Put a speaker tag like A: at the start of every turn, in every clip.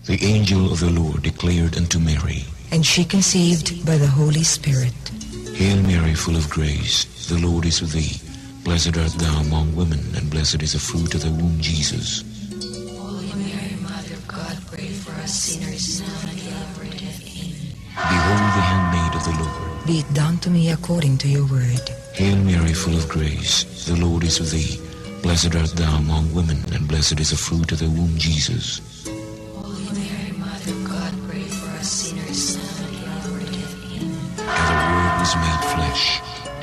A: The angel of the Lord declared unto Mary,
B: and she conceived by the Holy Spirit.
A: Hail Mary, full of grace, the Lord is with thee. Blessed art thou among women, and blessed is the fruit of thy womb, Jesus.
C: Holy Mary, Mother of God, pray for us sinners, now and at the hour of our death. Amen.
A: Behold the handmaid of the Lord.
B: Be it done to me according to your word.
A: Hail Mary, full of grace, the Lord is with thee. Blessed art thou among women, and blessed is the fruit of thy womb, Jesus.
C: Holy Mary, Mother of God, pray for us sinners, now and at the hour of our death. Amen.
A: And the Word was made flesh,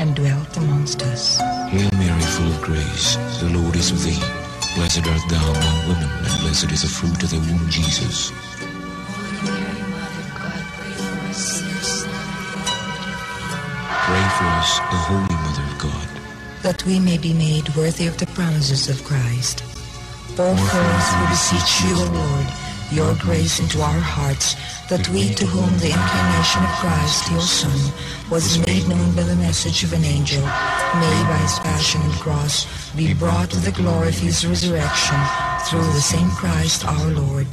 B: and dwelt amongst us.
A: Hail Mary, full of grace, the Lord is with thee. Blessed art thou among women, and blessed is the fruit of thy womb, Jesus.
C: Holy Mary, Mother of God, pray for us sinners, now and at the hour of our death. Amen.
A: Pray for us, O Holy Mother of God,
B: that we may be made worthy of the promises of Christ. Pour forth, we beseech you, O Lord, your grace into our hearts, that we, to whom the incarnation of Christ, your Son, was made known by the message of an angel, may by his passion and cross be brought to the glory of his resurrection, through the same Christ our Lord.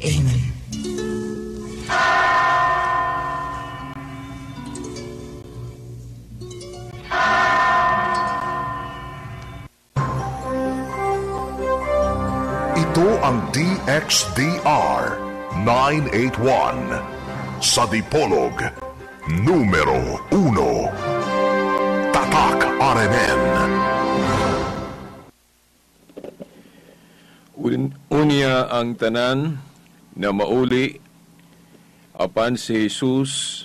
B: Amen.
D: Ito ang DXDR 981 sa Dipolog, numero 1. Tatak RMN.
E: Unya ang tanan na mauli apan si Jesus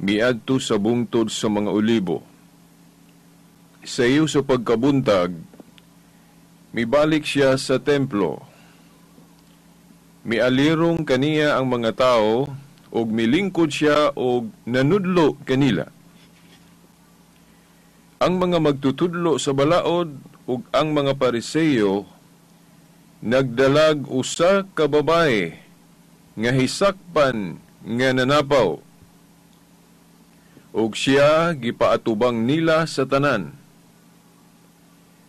E: miadto sa bungtod sa mga olibo. Sa iyo sa pagkabuntag, mibalik siya sa templo. Mialirong kaniya ang mga tao og milingkod siya og nanudlo kanila. Ang mga magtutudlo sa balaod ug ang mga Pariseo nagdalag usa ka babae nga hisakpan nga nanapaw, ug siya gipaatubang nila sa tanan.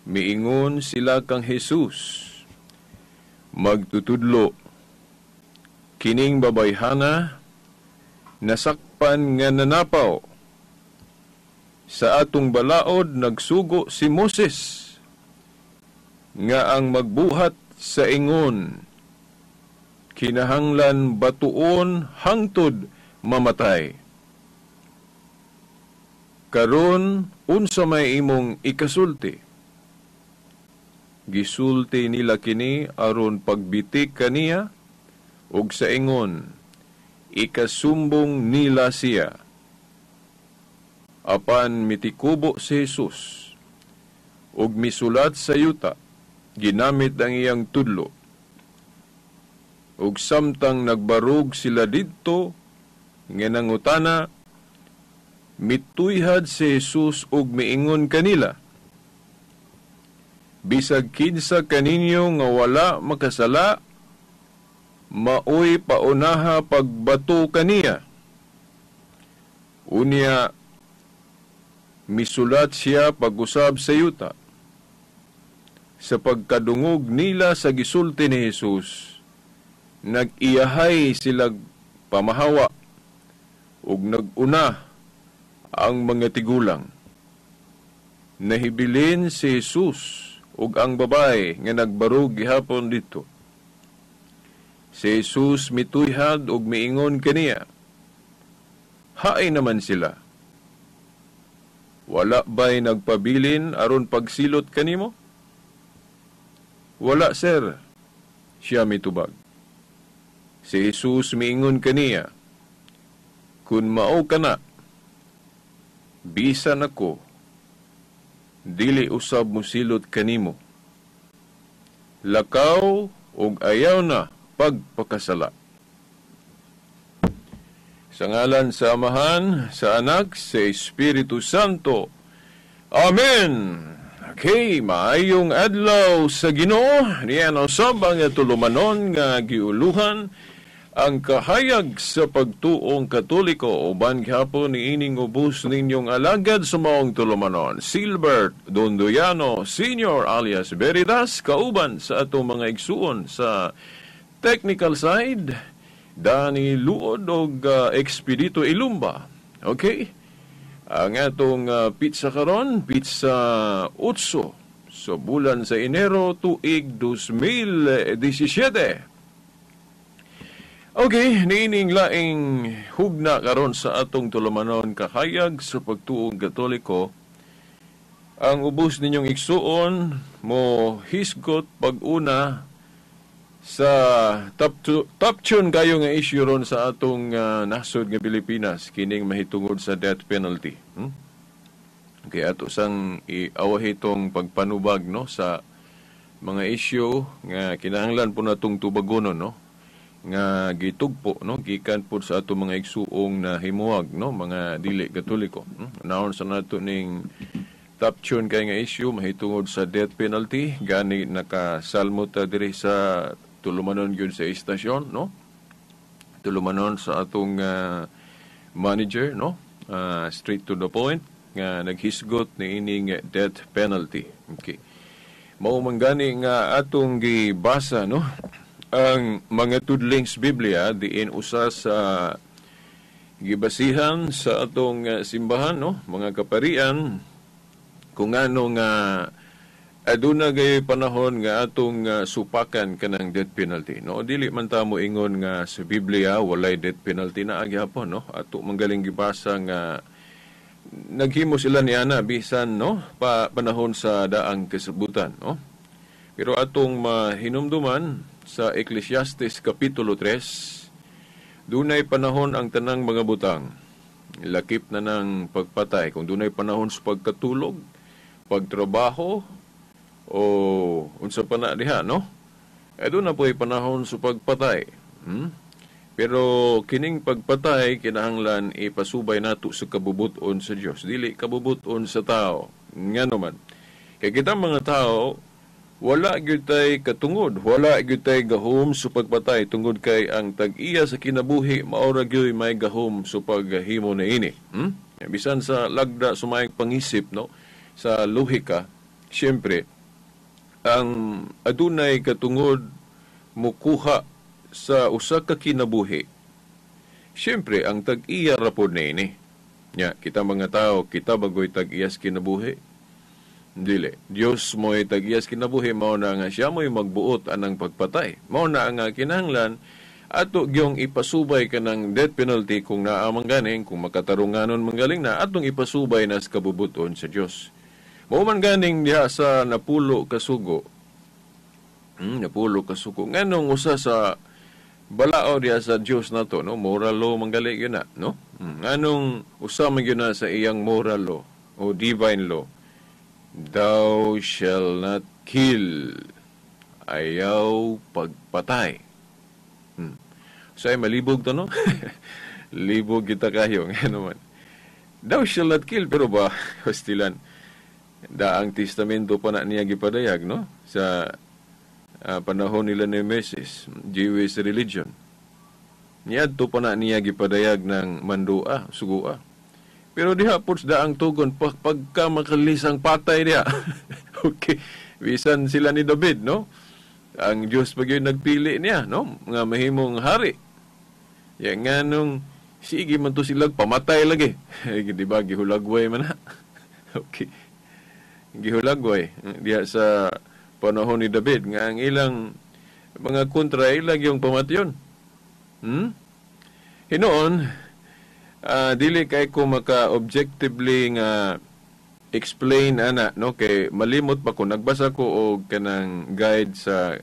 E: Miingon sila kang Jesus, "Magtutudlo, kining babayhana nasakpan nga nanapaw. Sa atong balaod nagsugo si Moses nga ang magbuhat sa ingon kinahanglan batuon hangtod mamatay. Karon unsa may imong ikasulti?" Gisulti nila kini aron pagbitik kaniya ug sa ingon ikasumbong nila siya. Apan mitikubo si Jesus ug misulat sa yuta, ginamit ang iyang tudlo. Ug samtang nagbarog sila didto nga nangutana, mituyhad si Jesus ug miingon kanila, "Bisag kinsa kaninyo nga wala makasala, maoy paunaha pagbato kaniya." Unya misulat siya pag-usab sa yuta. Sa pagkadungog nila sa gisulti ni Jesus, nag-iyahay sila pamahawa ug nag-una ang mga tigulang. Nahibilin si Jesus ug ang babae nga nagbarog gihapon didto. Si Jesus mituyhad ug miingon kaniya, "Haay naman sila. Wala ba'y nagpabilin aron pagsilot kanimo?" "Wala, sir," siya mitubag. Si Jesus miingon kaniya, "Kun mao ka na, bisan ako, dili usab mosilot kanimo. Lakaw ug ayaw na pagpakasala." Sa ngalan sa Amahan, sa Anak, sa Espiritu Santo. Amen! Okay, maayong adlaw sa Ginoo. Niyan usab ang tulumanon nga giuluhan ang kahayag sa pagtuong Katoliko uban gihapon niining ubos ninyong alagad sa maong tulumanon, Silbert Dondoyano Senior alias Veritas, kauban sa atong mga igsuon sa Technical side, Dani Luod og Expedito Ilumba. Okay? Ang atong pizza karon, pizza 8 sa bulan sa Enero tuig 2017. Okay, niining laing hugna karon sa atong tulumanon kahayag sa pagtuong Katoliko. Ang ubos ninyong igsuon mo hisgot pag-una sa top tune kayo nga issue ron sa atong nasod nga Pilipinas kining mahitungod sa death penalty. Okay, ato sang iawahi itong pagpanubag, no, sa mga issue nga kinahanglan po natong tubagonon, no, nga gitugpo, no, gikan po sa atong mga igsuong na himuwag, no, mga dili Katoliko. Naon sa nato ning top tune kay nga issue mahitungod sa death penalty, gani nakasalmo ta diri sa tulumanon gyud sa istasyon, no, tulumanon sa atong manager, no, straight to the point nga naghisgot ni ining death penalty. Okay, mao man gani nga atong gibasa, no, ang mga tudling sa Biblia diin usa sa gibasihan sa atong simbahan, no, mga kaparian, kung ano nga aduna gay panahon nga atong supakan kanang death penalty, no. Dili man ta mo ingon nga sa Biblia walay death penalty na agyapon, no. Ato manggaling gibasa nga naghimo sila niana bisan, no, pa panahon sa daang kasabutan, no. Pero atong mahinumduman sa Ecclesiastes Kapitulo 3, dunay panahon ang tanang mga butang, lakip na ng pagpatay. Kung dunay panahon sa pagkatulog, pagtrabaho, o unsa pa na diha, no? Eh, doon na po'y panahon sa pagpatay. Pero kining pagpatay, kinahanglan ipasubay nato sa kabubuton sa Dios, dili kabubuton sa tao. Ngano man? Kay kita mga tao, wala gyud tay katungod, wala gyud tay gahom sa pagpatay tungod kay ang tag-iya sa kinabuhi mao ra gyud may gahom sa paghimo niini. Bisan sa lagda sumayang pangisip, no, sa lohika, siyempre ang adunay katungod mukuha sa usa ka kinabuhi. Siyempre ang tag-iya ra pod niini. Nya kita mga tao, kita bagoy tag-iya sa kinabuhi. Dili. Diyos mo'y tag-iyas kinabuhi, mao na nga siya mo'y magbuot anang pagpatay. Mao na nga kinahanglan ato gyong ipasubay kanang death penalty kung naa man ganing, kung makatarunganon man galing na, atong ipasubay na sa kabubuton sa Dios. Mao man ganing diha sa napulo kasugo. Napulo kasugo. Nganong usa sa balao diha sa Dios nato, no? Moral law man gali gyud na, no? Nganong usa man gyud na sa iyang moral law o divine law? Thou shall not kill. Ayaw pagpatay. So ay malibog to, no? Libog kita kayo. Ano man. Thou shall not kill. Pero ba, hostilan, daang testamento pa na niya gipadayag, no? Sa panahon nila ni Moses, Jewish religion. Niadto pa na niya gipadayag ng mandua, sugua. Pero diha po daang tugon, pagka makalisang patay diha. Okay, bisan sila ni David, no? Ang Diyos pag yun nagpili niya, no? Nga mahimong hari. Ya nga nung sige man to sila pamatay lagi. Di ba gihulagway man na? Okay. Gihulagway diha sa panahon ni David nga ang ilang mga kontra ilang yung pamatyon. Hinoon, dili kay ko maka-objectively nga explain ana, no, kay malimot pa ko, nagbasa ko og kanang guide sa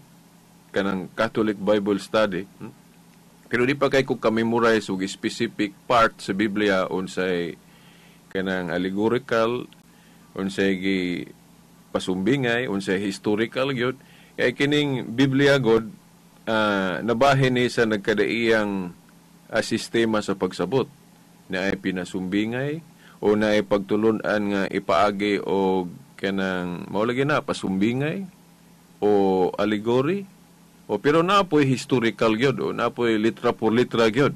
E: kanang Catholic Bible Study. Pero di pa kay ko ka-memorize og specific part sa Biblia unsay kanang allegorical, unsay gi pasumbingay, unsay historical gyud. Kay kining Biblia god nabahin ni sa nagkadaiyang sistema sa pagsabot na ay pinasumbingay o na ay pagtulunan nga ipaagi o kanang mao lagi na pasumbingay o allegory o pero na po'y historical gyud o na po'y litra por litra gyud.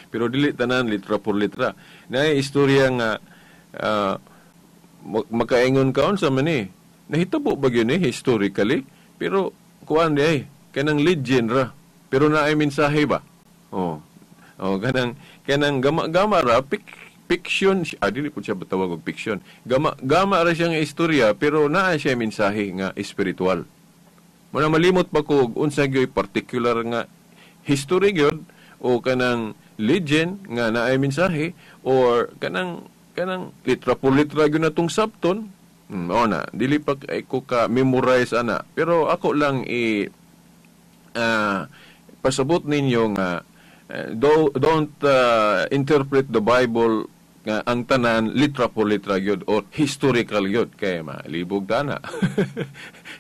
E: Pero dili tanan litra por litra. Na istorya nga makaingon kaon sa man ni nahitabo ba gyud ni historically, pero kuan di ay kanang legend ra. Pero naay mensahe ba? Oh. Oh, kanang kanang gama-gama ra fiction, dili po siya batawag og fiction. Gama-gama ra siya nga istorya pero naa siya mensahe nga espiritual. Muna malimot pa ko og unsa gyoy particular nga history gyud o kanang legend nga naay mensahe or kanang kanang litra por litra gyud natong sabton. O na, dili pa ko ka memorize ana, pero ako lang i pasabot ninyo nga don't interpret the Bible nga ang tanan litra por litra gyud or historical gyud kay malibog tana.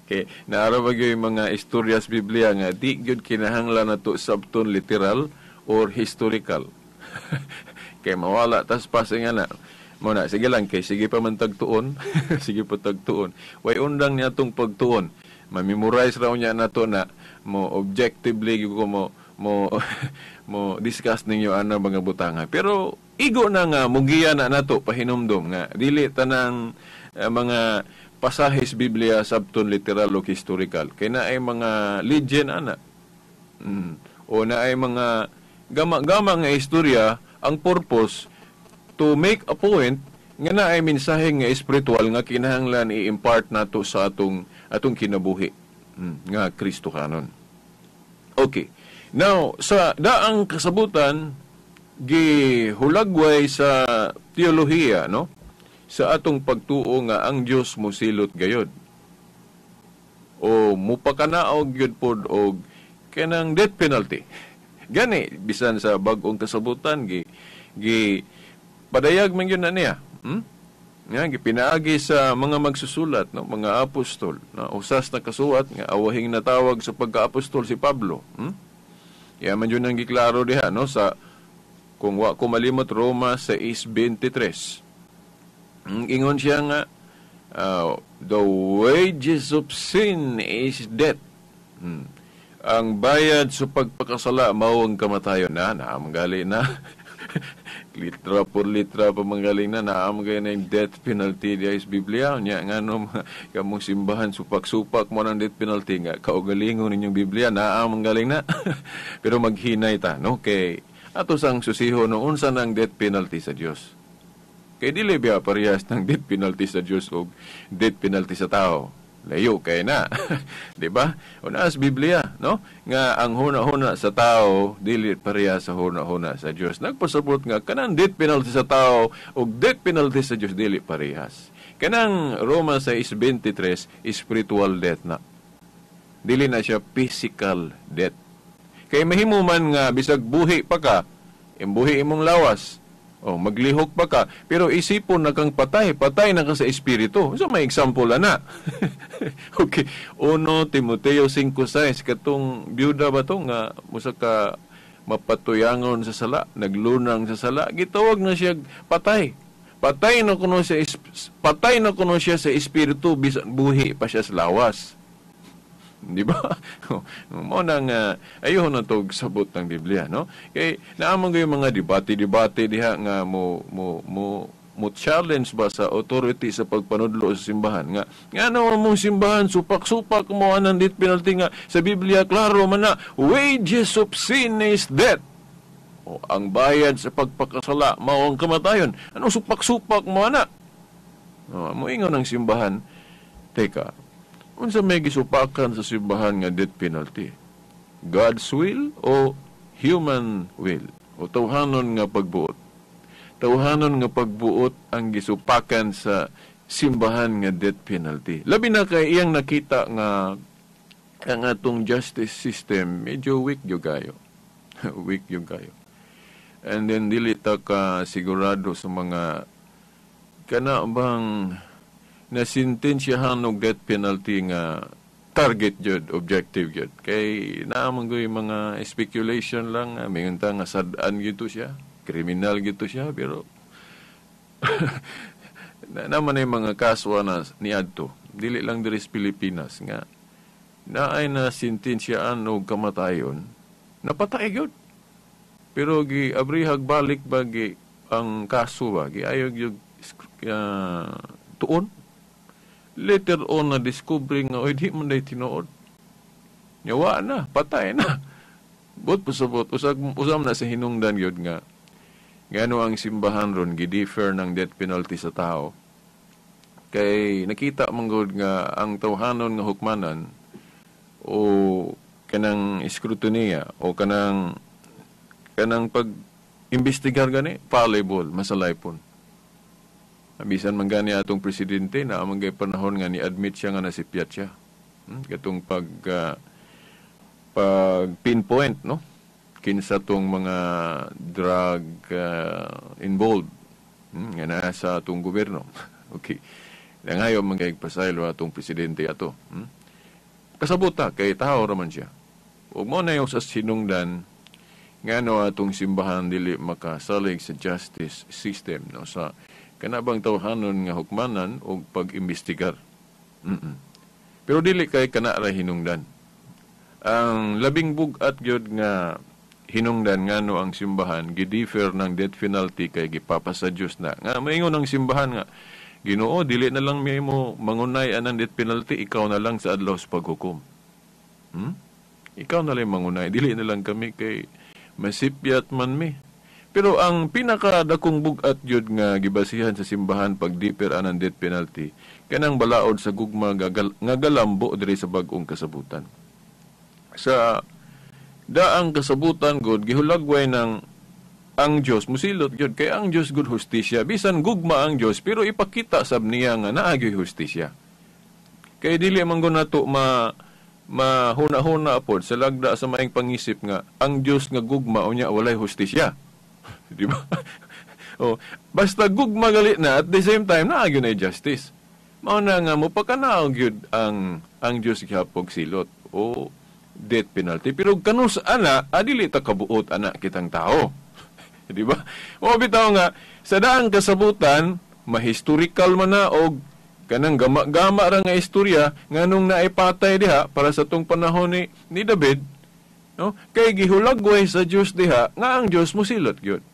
E: Kay naara ba gyud mga istorya sa Biblia nga di gyud kinahanglan nato sabton literal or historical. Kay mawala tas passing ana. Mo na, sige lang kay sige pa man tagtuon, sige pa tagtuon. Way undang niya atong pagtuon. Ma-memorize raw niya nato na mo objectively gyud ko mo mo mo discuss ninyo ana mga butanga. Pero igo na nga mugiya na nato pahinumdom nga dili tanang mga pasahes Biblia sabton literal o historical. Kay naay mga legend ana. O naay mga gama-gama nga istorya ang purpose to make a point nga naay mensahe nga espiritual nga kinahanglan i-impart nato sa atong atong kinabuhi nga Kristohanon. Okay. Now, sa daang kasabutan gihulagway sa teolohiya, no? Sa atong pagtuo nga ang Dios mosilot gayod. O mupakanaog gyud pod og kanang death penalty. Gani bisan sa bag-ong kasabutan gi gi padayag man gyud na niya. Nga gipinaagi sa mga magsusulat, no, mga apostol, na usas na kasuwat nga awahing natawag sa pagka-apostol si Pablo. Ya man yun ang giklaro diha, no, sa kung wa ko malimot Roma 6:23. Ingon siya nga the wages of sin is death. Ang bayad sa pagpakasala mao ang kamatayon na naamgali na. Litra por litra pa manggaling na naamgay na yung death penalty diha sa Biblia. Nya ngano kamong simbahan supak-supak mo ng death penalty nga kaugalingon ninyong Biblia naamanggaling na. Pero maghinay ta, no, kay ato sang susiho no unsa nang death penalty sa Dios. Kay dili biya parehas ng death penalty sa Dios og death penalty sa tao. Layo kay na. Di ba? Una sa Biblia, no? Nga ang huna-huna sa tao dili pareha sa huna-huna sa Dios. Nagpasabot nga kanang death penalty sa tao ug death penalty sa Dios dili parehas. Kanang Roma 6:23 spiritual death na. Dili na siya physical death. Kay mahimo man nga bisag buhi pa ka, imbuhi imong lawas, o maglihok pa ka, pero isipon na kang patay, patay na ka sa espiritu. So may example na. Okay, 1 Timoteo 5:6, katong byuda ba to nga musa ka mapatuyangon sa sala, naglunang sa sala, gitawag na siya patay. Patay na kuno siya, patay na kuno siya sa espiritu bisan buhi pa siya sa lawas. Di ba? Mo nang ayun na tog sabot ng Biblia, no? Kay naamon gyud mga debate-debate diha nga mo mo mo mo challenge ba sa authority sa pagpanudlo sa simbahan nga ngano mong simbahan supak-supak mo anang death penalty nga sa Biblia klaro man na wages of sin is death. O ang bayad sa pagpakasala mao ang kamatayon. Anong supak-supak mo ana? O, moingon ang simbahan, teka, unsa may gisupakan sa simbahan nga death penalty? God's will o human will? O tawhanon nga pagbuot? Tawhanon nga pagbuot ang gisupakan sa simbahan nga death penalty. Labi na kay iyang nakita nga ang atong justice system medyo weak gyud kayo. Weak gyud kayo. And then dili ta ka sigurado sa mga kana bang nasintensyahan og death penalty nga target jud, objective jud. Kay naa man gyud mga speculation lang, mingon ta nga sad-an gyud to siya, kriminal gyud to siya, pero naman ay mga kaso na niadto, dili lang diri sa Pilipinas nga naay na sintensyaan og kamatayon, napatay gyud. Pero gi abrihag balik ba gi ang kaso ba gi ayaw gyud tuon. Later on na discovery nga oy di man day tinuod. Nyawa na, patay na. Buot pasabot, usam na sa hinungdan yun nga ngano ang simbahan ron gidefer ng death penalty sa tao. Kay nakita man gud nga ang tawhanon nga hukmanan o kanang iskrutiniya o kanang kanang pag imbestigar gani fallible, masalaypon. Bisan man gani atong presidente na amang gay panahon nga ni-admit siya nga nasipyat siya. Katong pag pinpoint, no, kinsa tong mga drug involved nga naa sa atong gobyerno. Okay. Nangayo man kay pasaylo atong presidente ato. Kasabot ta kay tao ra man siya. Ug mo na yung sa sinungdan ngano atong simbahan dili makasalig sa justice system, no, sa kanabang tawhanon nga hukmanan og pag-imbestigar. Pero dili kay kana ra hinungdan. Ang labing bug-at gyud nga hinungdan ngano ang simbahan gidefer ng death penalty kay gipapasa Dios na. Nga maingon ang simbahan nga, "Ginoo, dili na lang mi mo mangunay anang death penalty, ikaw na lang sa adlaw sa paghukom. Ikaw na lang mangunay, dili na lang kami kay masipyat man mi." Pero ang pinakadakong bug-at gyud nga gibasihan sa simbahan pag defer anang death penalty kanang balaod sa gugma nga galambo diri sa bag-ong kasabutan. Sa daang kasabutan gud gihulagway ng ang Dios musilot gyud kay ang Dios gud hustisya. Bisan gugma ang Dios, pero ipakita sab niya nga naa gyud hustisya. Kay dili man gud nato ma mahuna-huna pod sa lagda sa maing pangisip nga ang Dios nga gugma unya walay hustisya. Di ba? Oh, basta gugma gali na, at the same time naa gyud nay justice. Mao na nga mopakanaog gyud ang Dios gihapon silot o death penalty. Pero kanus ana, adili ta kabuot ana kitang tao. Di ba? O bitaw nga sa daang kasabutan, mahistorikal man na og kanang gama-gama ra nga istorya nganong naipatay diha para sa tong panahon ni David, no? Kay gihulagway sa Dios diha nga ang Dios mosilot gyud.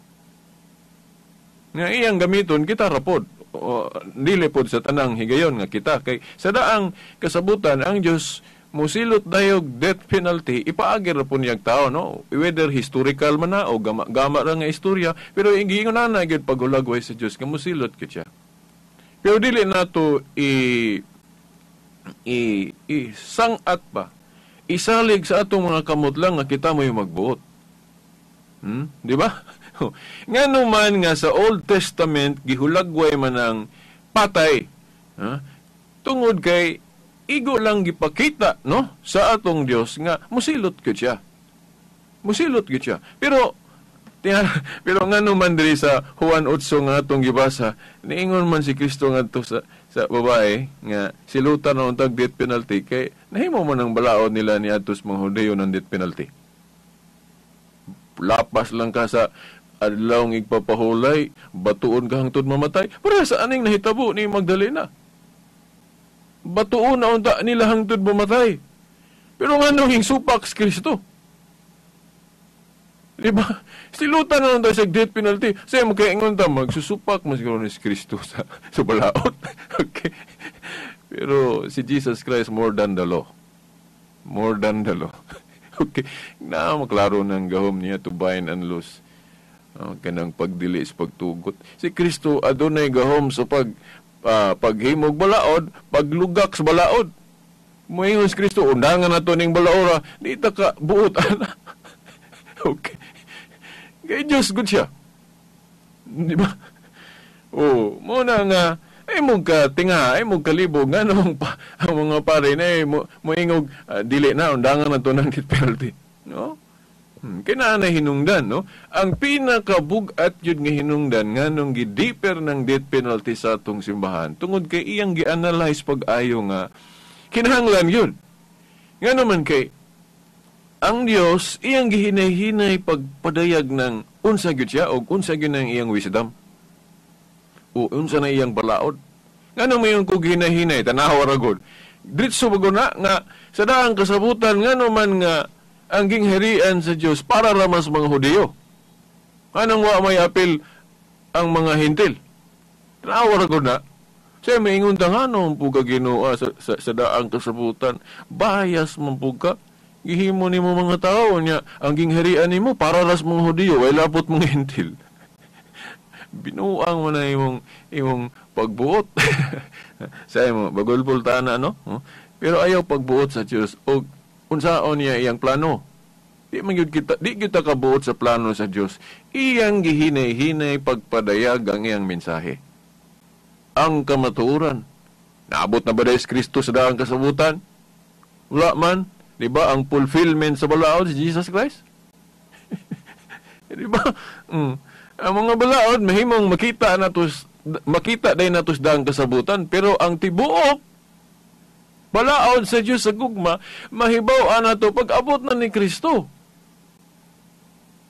E: Nga iyang gamiton kita rapod. O, dili pod sa tanang higayon nga kita kay sa daang kasabutan ang Dios musilot dayog death penalty, ipaagi ra po niyang tao, no, whether historical man na o gama-gama ra nga istorya, pero giingon na gyud paghulagway sa Dios nga musilot gyud siya. Pero dili nato i i i sangat ba isalig sa atong mga kamot lang nga kita mo'y magbuot. Di ba? Ngano man nga sa Old Testament gihulagway man ang patay, ha? Tungod kay igo lang gipakita, no, sa atong Dios nga musilot gyud siya. Musilot gyud siya. Pero pero ngano man diri sa Juan 8 nga atong gibasa, niingon man si Kristo ngadto sa babae nga silutan na untag death penalty kay nahimo man ang balaod nila ni atos mga Hudeyo ng death penalty. Lapas lang ka sa adlaw ng igpapahulay, batuon ka hangtod mamatay. Para sa aning nahitabo ni Magdalena. Batuon na unta nila hangtod mamatay. Pero nganong hingsupak si Kristo? Di ba? Silutan na lang tayo sa death penalty. Sa'yo magkaingon ta, magsusupak man siguro ni si Kristo sa balaod. Okay. Pero si Jesus Christ more than the law. More than the law. Okay. Na maklaro ng gahom niya to bind and loose. Kanang pagdili sa pagtugot. Si Kristo adunay gahom sa paghimog balaod, paglugak sa balaod. Moingon si Kristo, undangan na to ning balaora, di ta ka buot ana. Okay. Kay Diyos good siya. Di ba? Oh, mo na nga ay mo ka tinga, ay mo kalibog nga nung ang mga pare na ay mo moingog dili na undangan na to ng death penalty. No? Kinaa na hinungdan, no? Ang pinakabug-at yun nga hinungdan nganong gidefer ng death penalty sa atong simbahan tungod kay iyang gi-analyze pag-ayo nga kinahanglan yun. Nga naman kay ang Dios iyang gihinay-hinay pagpadayag ng unsa gyud siya og unsa gyud ang iyang wisdom o unsa na iyang balaod. Ngano mayon ko gihinay-hinay, tanawa ra gud. Diretso ba na nga sa daang kasabutan ngano man nga ang gingharian sa Dios para ra mas mga Hudiyo. Anong wa may apil ang mga Hintil? Tanawa ra gud na. Siya maingon ta ngano po ka Ginoo sa daang kasabutan, bias man po ka. gihimo nimo mga tao nya ang gingharian nimo para ras mga Hudiyo, way lapot mga Hentil. Binuang mo na imong imong pagbuot. Sa imo bagulpol ta na, no? Pero ayaw pagbuot sa Dios og unsaon niya iyang plano. Di man gyud kita, di kita kabuot sa plano sa Dios. Iyang gihinay-hinay pagpadayag ang iyang mensahe. Ang kamatuoran. Naabot na ba dahil si Kristo sa daang kasabutan? Wala man. Di ba ang fulfillment sa balaod si Jesus Christ? Di ba? Ang mga balaod mahimong makita natos, makita day natos daang kasabutan, pero ang tibuok balaod sa Dios sa gugma mahibaw-an nato pag abot na ni Kristo.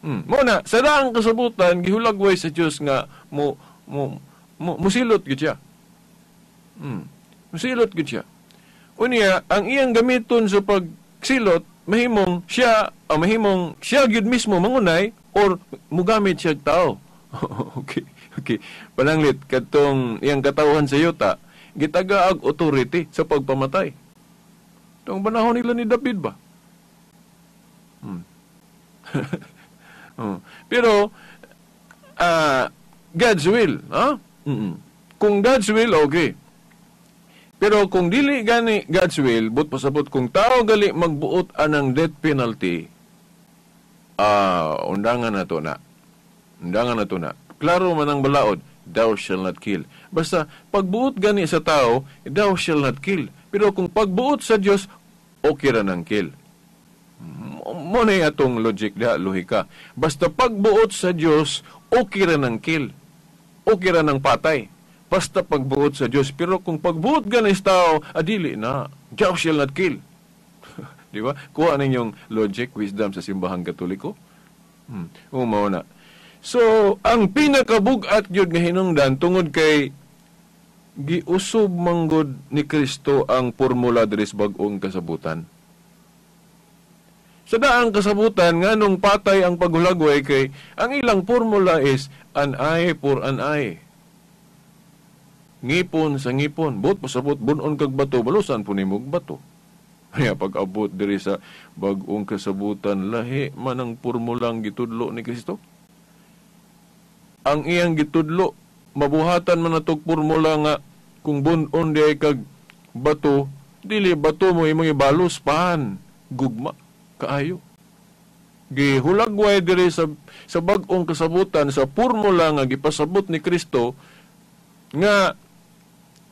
E: Mo na sa daang kasabutan gihulagway sa Dios nga mo mo, mo musilot gyud siya. Musilot gyud siya. Unya ang iyang gamiton sa pagsilot mahimong siya, mahimong siya gyud mismo mangunay or mugamit siya tao. Okay. Okay. Pananglit kadtong iyang katawhan sa yuta gitaga og authority sa pagpamatay. Tong panahon nila ni David ba? Oh. Pero God's will, ha? Kung God's will, okay. Pero kung dili gani God's will, but pasabot kung tao gali magbuot anang death penalty, undangan na to na. Undangan na to na. Klaro man ang balaod, thou shall not kill. Basta pagbuot gani sa tao, thou shall not kill. Pero kung pagbuot sa Dios, okay ra nang kill. Mo na atong logic diha, lohika. Basta pagbuot sa Dios, okay ra nang kill. Okay ra nang patay. Basta pagbuot sa Dios. Pero kung pagbuot gani sa tao, adili na. Thou shall not kill. Di ba? Kuha ninyong logic, wisdom sa simbahang Katoliko. Mao na. So, ang pinakabugat gyud nga hinungdan tungod kay giusob manggod ni Kristo ang formula diri sa bag-ong kasabutan. Sa daang kasabutan nganong patay ang paghulagway kay ang ilang formula is an eye for an eye. Ngipon sa ngipon, buot pasabot bunon kag bato, balusan po nimo og bato. Kaya pag-abot diri sa bag-ong kasabutan, lahi man ang formulang gitudlo ni Kristo. Ang iyang gitudlo, mabuhatan man natog formula nga kung bunon di ay kag bato, dili bato mo imong ibalos pan, gugma kaayo. Gihulagway diri sa bag-ong kasabutan sa formula nga gipasabot ni Kristo nga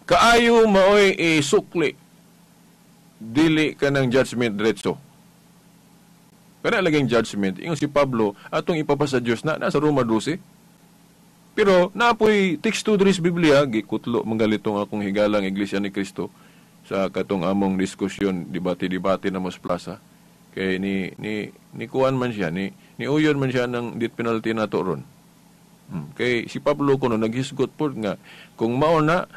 E: kaayo maoy isukli, dili ka ng judgment diretso. Kana laging judgment ingon si Pablo atong ipapasa Dios na nasa Roma 12. Pero naapoy teksto diri sa Biblia, gikutlo mangalitong akong higalang Iglesia ni Kristo sa katong among diskusyon, debate-debate na mos plaza. Kay ni ni ni kuan man siya, ni uyon man siya ng death penalty nato ron. Kay si Pablo kuno naghisgot pod nga kung mao na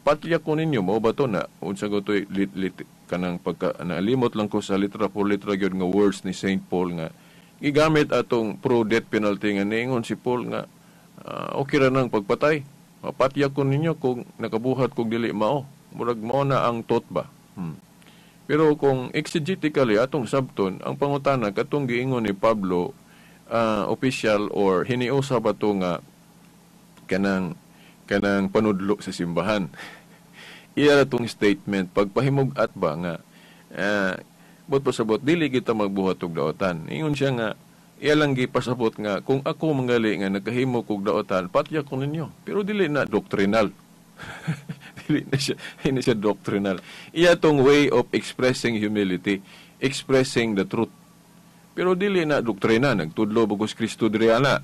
E: patya ko ninyo mao ba to na unsa ko toy lit, lit, kanang pagka nalimot lang ko sa litra por litra gyud nga words ni Saint Paul nga gigamit atong pro death penalty nga niingon si Paul nga okay ra nang pagpatay. Mapatya ko ninyo kung nakabuhat kog dili mao. Murag mao na ang thought ba. Pero kung exegetically atong sabton ang pangutana katong giingon ni Pablo official or hiniusa ba to nga kanang kanang panudlo sa simbahan. Iya ra tong statement pagpahimug-at ba nga bot pasabot dili kita magbuhat og daotan. Ingon siya nga iya lang gipasabot nga kung ako mangali nga nakahimo kog daotan patya ko ninyo. Pero dili na doctrinal. Dili na siya, hindi siya doctrinal. Iya tong way of expressing humility, expressing the truth. Pero dili na doktrina, nagtudlo bagos Kristo diri ana.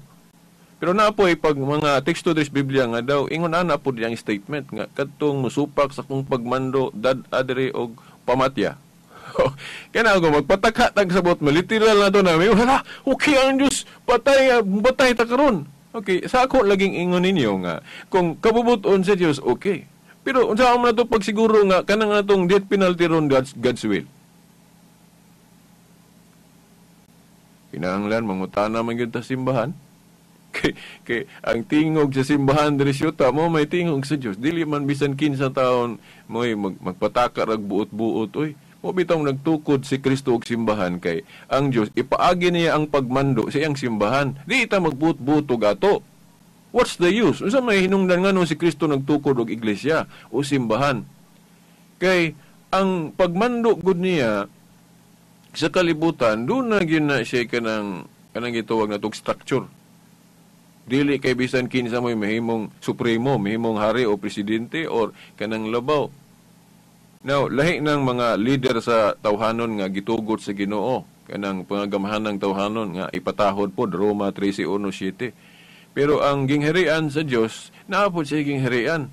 E: Pero naapoy pag mga teksto diri sa Biblia nga daw ingon ana pud yang statement nga kadtong musupak sa kong pagmando dad adri og pamatya. Kaya ako magpataka tag sabot mo literal na to na may wala okay ang Dios patay batay ta karon. Okay, sa ako laging ingon ninyo nga kung kabubuton sa Dios okay. Pero unsa man nato pagsiguro nga kanang atong death penalty ron God's will. Kinahanglan mangutana man gyud ta simbahan. Kay ang tingog sa simbahan diri syuta mo may tingog sa Dios. Dili man bisan kinsa taon moy magpataka rag buot-buot oy. Mo bitong nagtukod si Kristo og simbahan kay ang Dios ipaagi niya ang pagmando sa iyang simbahan. Di ita magbuot-buot og ato. What's the use? Unsa may hinungdan nganong si Kristo nagtukod og iglesia o simbahan? Kay ang pagmando gud niya sa kalibutan, doon na gyud na siya kanang kanang gitawag natong structure. Dili kay bisan kinsa mo'y mahimong supremo, mahimong hari o presidente or kanang labaw. Now, lahi ng mga leader sa tawhanon nga gitugot sa Ginoo, kanang pangagamahan ng tawhanon nga ipatahod pod Roma 13:1-7. Pero ang gingharian sa Dios, naa pod siya gingharian.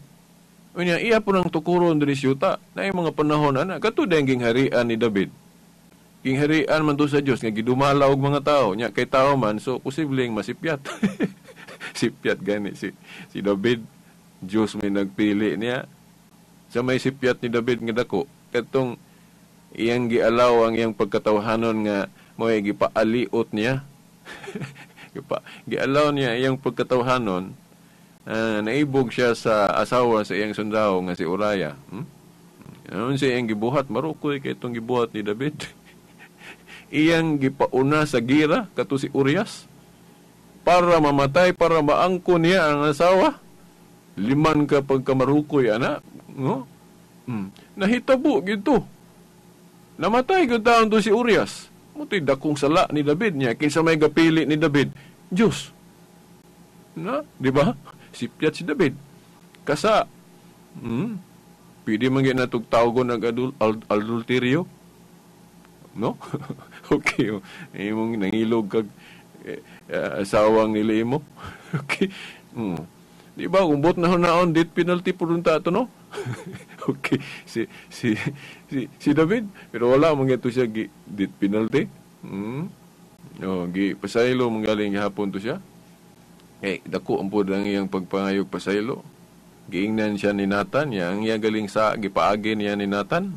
E: Unya iya po nang tukuron diri siyuta. Na mga panahon ana kato ang gingharian ni David. Gingharian man to sa Dios nga gidumala og mga tao. Nya kay tao man, so posibleng masipyat. Sipyat gani si si David. Dios may nagpili niya. Sa may sipyat ni David nga dako, katong iyang gialaw ang iyang pagkatawhanon nga mo'y gipaaliot niya. Gialaw niya iyang pagkatawhanon, naibog siya sa asawa sa iyang sundao nga si Uriah. Ano siya iyang gibuhat? Marukoy kay itong gibuhat ni David. Iyang gipauna sa gira kato si Urias para mamatay, para maangko niya ang asawa. Liman ka pagkamarukoy, ana. No? Nahitabo gito. Namatay gyud taon to si Urias. Mutoy dakong sala ni David niya. Kinsa may gapili ni David? Diyos. Na, di ba? Sipyat si David. Kasa, pwede man gyud natog tawgon og adulteryo. No? Okay. Oh. Imong nangilog kag asawang nila imo. Okay. Di ba kung bot na hunaon death penalty pud unta ato, no? Okay. Si si si si David, pero wala man gyud siya gi death penalty. Oh, gi pasaylo man galing gihapon to siya. Eh, dako ang pud ang iyang pagpangayog pasaylo. Giingnan siya ni Nathan, niya ang iya galing sa gipaagi niya ni Nathan.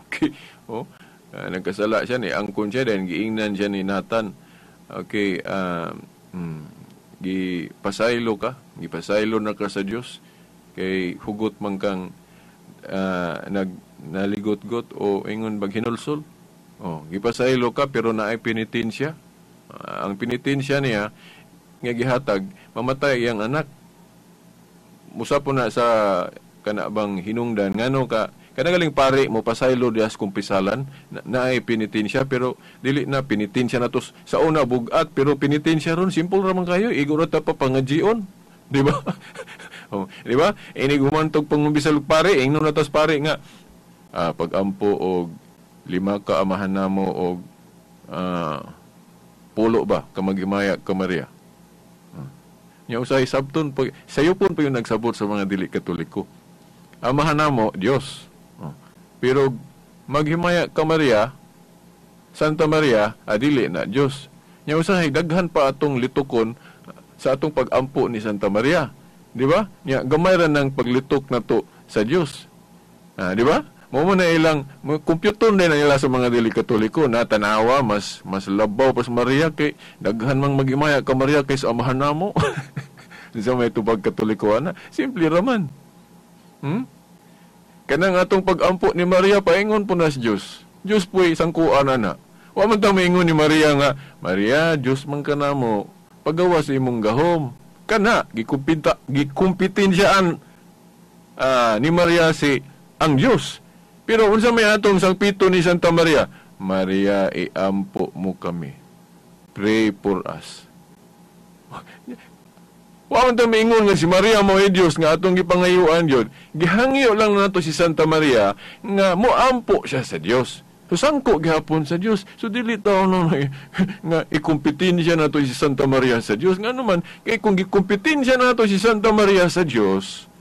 E: Okay. Oh, nagkasala siya ni angkon siya, then giingnan siya ni Nathan. Okay, gipasaylo ka, gipasaylo na ka sa Dios kay hugot man kang nag naligot-got o ingon bag hinulsol. Oh, gipasaylo ka pero naay penitensya. Ang penitensya niya nga gihatag, mamatay iyang anak. Musa po na sa kana bang hinungdan ngano ka kana galing pare mo pasaylo dias kumpisalan na, naay penitensya, pero dili na penitensya na to sa una bugat, pero penitensya ron simple ra man kayo, igo ra ta pa pangajion, di ba? Oh, di ba? Inig humantog pangumpisal og pare, ingnon na tas pare nga pag-ampo og lima ka amahan namo og pulo ba ka maghimaya ka Maria. Nya usay sabton pag sayo pon pa yung nagsabot sa mga dili Katoliko. Amahan namo Dios. Oh. Pero maghimaya ka Maria, Santa Maria, adili na Dios. Nya usahay daghan pa atong litukon sa atong pag-ampo ni Santa Maria. Di ba? Nya gamay ra nang paglitok nato sa Dios. Di ba? Mo mo na ilang computer din na nila sa mga dili Katoliko na tanawa mas mas labaw pas Maria kay daghan mang maghimaya ka Maria kay sa amahan namo. Sa may tubag Katoliko ana, simple ra man. Kanang atong pag-ampo ni Maria paingon po na sa Dios. Dios po'y sangkuan ana. Wa man ta maingon ni Maria nga, Maria, Dios man ka namo, pagawa sa imong gahom. Kana gikumpita gikumpitensyaan ni Maria si ang Dios. Pero unsa may atong sangpito ni Santa Maria? Maria, iampo mo kami. Pray for us. Wa man ta maingon nga si Maria mo ay Dios nga atong gipangayuan gyud. Gihangyo lang nato si Santa Maria nga moampo siya sa Dios. So sangko gihapon sa Dios. So dili ta no nga ikumpetensya nato si Santa Maria sa Dios. Ngano man kay kung gikumpetensya nato si Santa Maria sa Dios,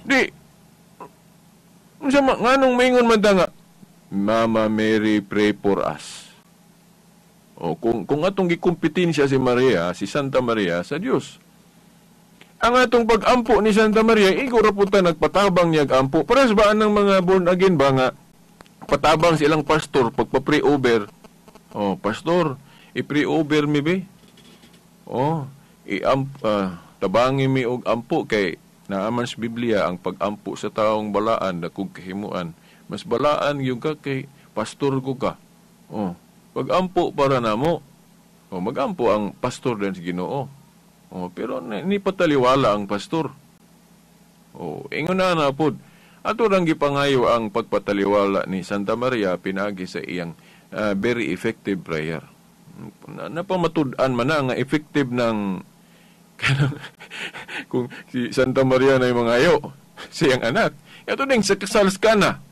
E: di unsa man nganong maingon man ta nga Mama Mary, pray for us. O kung atong gikumpetensya si Maria, si Santa Maria sa Dios. Ang atong pag-ampo ni Santa Maria, igo ra pud ta nagpatabang niya ampo. Pares ba ang mga born again ba nga patabang silang pastor pagpa-pray over? Oh, pastor, i-pray over mi be. Oh, tabangi mi og ampo kay naaman sa Biblia ang pag-ampo sa taong balaan dakog kahimuan. Mas balaan yung ka kay pastor ko ka. Oh, pag-ampo para namo. Oh, magampo ang pastor din sa Ginoo. Oh, pero ni pataliwala ang pastor. Oh, ingon na na pod. Ato rang gipangayo ang pagpataliwala ni Santa Maria pinaagi sa iyang very effective prayer. Napamatud-an man na nga effective ng kung si Santa Maria na yung mga ayo, siyang anak. Ito ding sa kasal kana.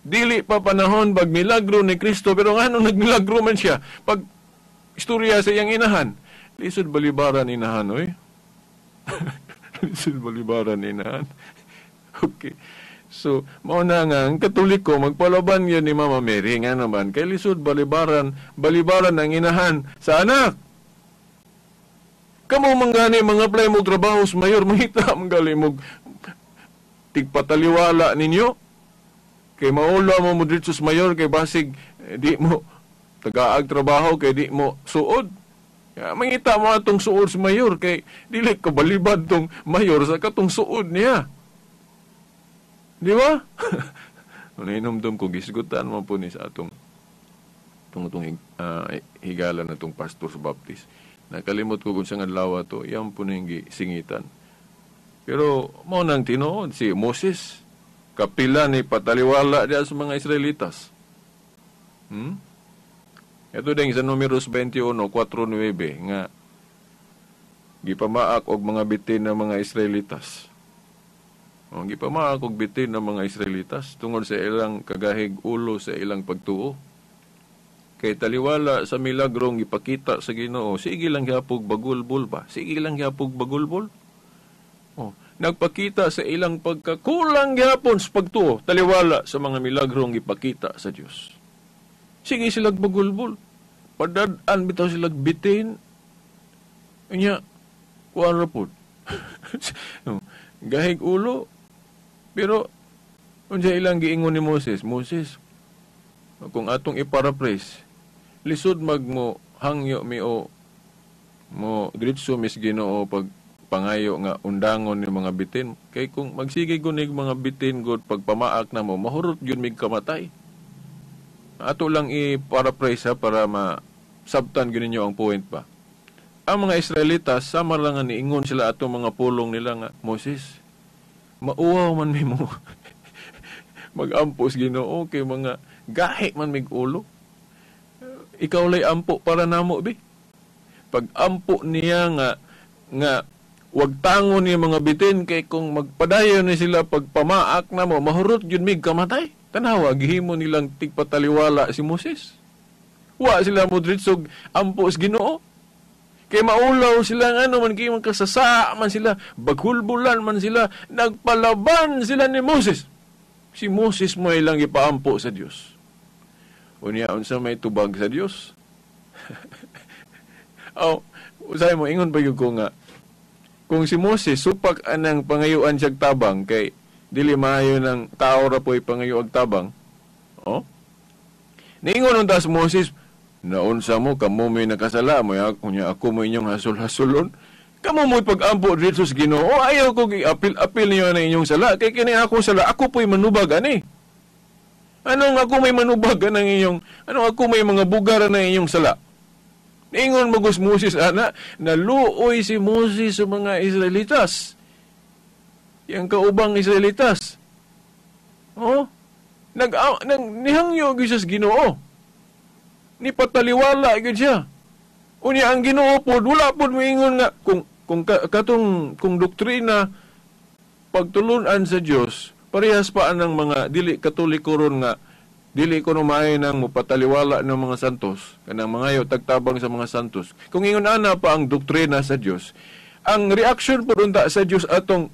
E: Dili pa panahon pag milagro ni Kristo, pero ngano nagmilagro man siya? Pag istorya sa iyang inahan, lisod balibaran inahan, oy. Lisod balibaran inahan. Okay. So, mao na nga, ang Katoliko, magpalaban yun ni Mama Mary, nga naman, kay lisod balibaran, balibaran ang inahan sa anak. Kamo manggani, mga apply mo trabaho sa mayor, mangita manggali mo tigpataliwala ninyo. Kay maula mo mo dito sa mayor, kay basig, di mo tagaag trabaho, kay di mo suod. Kaya mangita mo atong suod sa mayor, kay dili ka balibad tong mayor sa katong suod niya. Di ba? Nainomdom ko, gisgutan mo po ni sa atong tungtong higala na tong pastor sa Baptist. Nakalimot ko kung saan adlaw to, yan po na yung singitan. Pero mao nang tinuod si Moses, kapila ni pataliwala diya sa mga Israelitas. Ito din sa Numeros 21:4-9 nga gipamaak og mga bitin ng mga Israelitas. O, gipamaak og bitin ng mga Israelitas tungod sa ilang kagahig ulo sa ilang pagtuo. Kay taliwala sa milagrong gipakita sa Ginoo, sige lang gyapog bagulbol ba? Sige lang gyapog bagulbol. Oh, nagpakita sa ilang pagkakulang gyapon sa pagtuo, taliwala sa mga milagrong gipakita sa Dios. Sige silag bagulbol. Padad-an bitaw silag bitin. Unya, kuan ra pod. No, gahig ulo. Pero unsa ilang giingon ni Moses? Moses, kung atong i-paraphrase, lisod magmo hangyo mi o mo diretso mis Ginoo pag pangayo nga undangon ni mga bitin, kay kung magsige gunig mga bitin god pagpamaak na mo, mahurot gyud mig kamatay. Ato lang i-paraphrase ha, para masabtan gyud ninyo ang point ba. Ang mga Israelitas sama lang nga niingon sila atong mga pulong nila nga, Moses, mauwaw man mi mo mag-ampos Ginoo kay mga gahi man mig ulo. Ikaw lay ampo para namo bi. Pag ampo niya nga wag tangon niya mga bitin, kay kung magpadayon ni sila pagpamaak na mo, mahurot gyud mig kamatay. Tanawa, gihimo nilang tigpataliwala si Moses. Wa sila mo dritsog ampo sa Ginoo. Kay maulaw sila nga ano man, kay magkasasa man sila, baghulbulan man sila, nagpalaban sila ni Moses. Si Moses mo ilang ipaampo sa Dios. Unya unsa may tubag sa Dios? Aw, usay mo ingon pa gyud ko nga kung si Moses supak anang pangayuan siyag tabang, kay dili maayo ng tao ra po'y pangayo og tabang. Oh? Niingon unta si Moses, naunsa mo kamo may nakasala mo unya ako mo inyong hasol-hasolon. Kamo mo'y pag-ampo dito sa Ginoo. Ayaw ko giapil-apil niyo na inyong sala, kay kini ako sala, ako po'y manubag ani. Anong ako may manubag ng inyong, anong ako may mga bugar ng inyong sala? Niingon magos Moses ana, naluoy si Moses sa mga Israelitas. Yang kaubang Israelitas. Oh, nihangyo gyud siya sa Ginoo. Nipataliwala gyud siya. Unya ang Ginoo pod wala pod moingon nga kung katong kung doktrina pagtulun-an sa Dios, parehas pa anang mga dili Katoliko ron nga dili ko maayo nang mopataliwala ng mga santos, kanang mangayo tagtabang sa mga santos. Kung ingon ana pa ang doktrina sa Dios, ang reaction pod unta sa Dios atong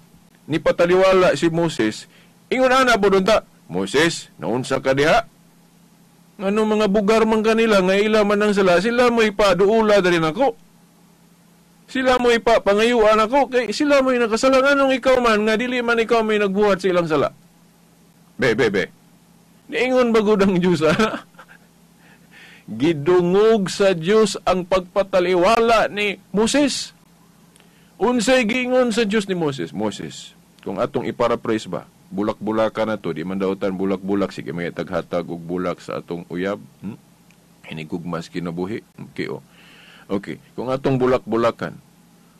E: nipataliwala si Moses, ingon ana pod unta, Moses, naunsa ka diha? Ngano mga bugar man kanila nga ila man ang sala, sila mo'y paduula dali nako. Sila mo'y pangayuan ako, kay sila mo'y nakasala. Nganong ikaw man nga dili man ikaw may nagbuhat sa ilang sala? Be. Niingon bagod ang Diyos, ha? Gidungog sa Diyos ang pagpataliwala ni Moses. Unsay giingon sa Diyos ni Moses? Moses, kung atong iparaphrase ba, Bulak-bulakan na to, di man dautan bulak-bulak, sige may taghatag og bulak sa atong uyab. Hinigugmas kinabuhi. Okay, oh. Okay, kung atong bulak-bulakan,